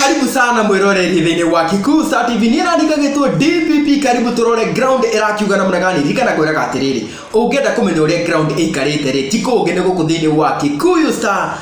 Karibu sana mwĩroreri thĩinĩ wa Kikuyu Star TV. Niĩ nandikagĩtwo DPP. Karibu tũrore ground ĩrakiuga namna gani. Ririkana ngwĩraga atĩrĩrĩ, ũngĩenda kũmenya ũrĩa ground ĩikarĩte rĩ, ti kũngĩ nĩ gũkũ thĩinĩ wa Kikuyu Star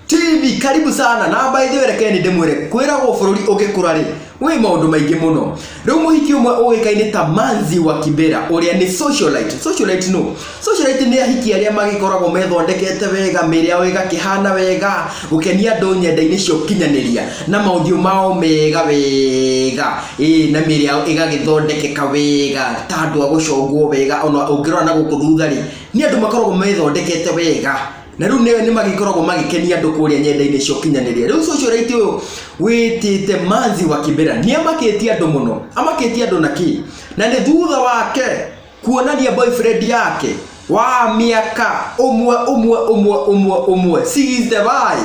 TV. Karibu sana na by the way, reke nĩ ndĩmwĩre kwĩragwo bũrũri ũgĩkũra rĩ wĩ maũndũ maingĩ mũno. Rĩu mũhiki ũmwe ũĩkaine ta Manzi wa Kibera ũrĩa nĩ socialite. Socialite no socialite nĩ ahiki arĩa magĩkoragwo methondekete wega, mĩĩrĩ yao ĩgakĩhana wega, gũkenia andũ nyenda-inĩ cia ũkinyanĩria na maũthiũ mao mega wega, ĩĩ na mĩĩrĩ yao ĩgagĩthondekeka wega ta andũ a gũcongwo wega. Ona ũngĩrora na gũkũ thutha rĩ, nĩ andũ makoragwo methondekete wega na rĩu nĩ magĩkoragwo magĩkenia andũ kũrĩa nyenda-inĩ cia ũkinyanĩria. Rĩu socialite ũyũ wĩtĩte Manzi wa Kibera nĩ amakĩtie andũ mũno. Amakĩtie andũ na kĩ? Na nĩ thutha wake kuonania boyfriend yake wa mĩaka ũmwe ũmwe ũmwe ũmwe ũmwe 65.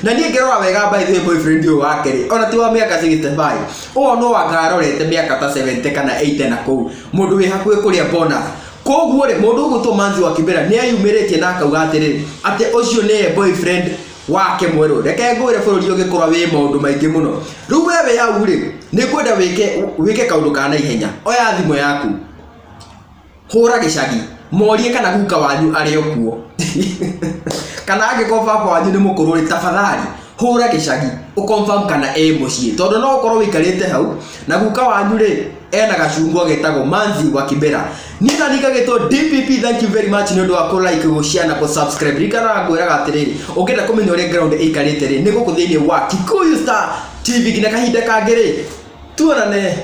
Na niĩ ngĩrora wega, by the way, boyfriend ũyũ wake rĩ, ona ti wa mĩaka 65, ũyũ no anga arorete mĩaka ta 70 kana 80 na kũu, mũndũ wĩ hakuhĩ kũrĩa bonus. Koguo rĩ, mũndũ ũgwĩtwo Manzi wa Kibera nĩ eyumĩrĩtie na akauga atĩrĩrĩ, atĩ ũcio nĩye boyfriend wake mwerũ. Reke ngwĩre, bũrũri ũgĩkũra wĩ maũndũ maingĩ mũno. Rĩu we wĩ hau rĩ, nĩ ngwenda wĩke kaũndũ ka naihenya. Oya thimũ yaku, hũra gĩcagi, morie kana guka wanyu arĩ o kuo, kana angĩkorwo baba wanyu nĩ mũkũrũ rĩ, tafadhali hũra gĩcagi ũconfirm kana ĩ mũciĩ, tondũ no ũkorwo wĩikarĩte hau na guka wanyu rĩ ena gacungwa getagwo Manzi wa Kibera. Niĩ na ningagĩtwo DPP. Thank you very much nĩ ũndũ wa kũ like, gũ share na kũ subscribe. Ririkana ngwĩraga atĩrĩrĩ, ũngĩenda kũmenya ũrĩa ground ĩikarĩte rĩ, nĩ gũkũ thĩinĩ wa Kikuyu Star TV. Nginya kahinda kangĩ rĩ, tuonane.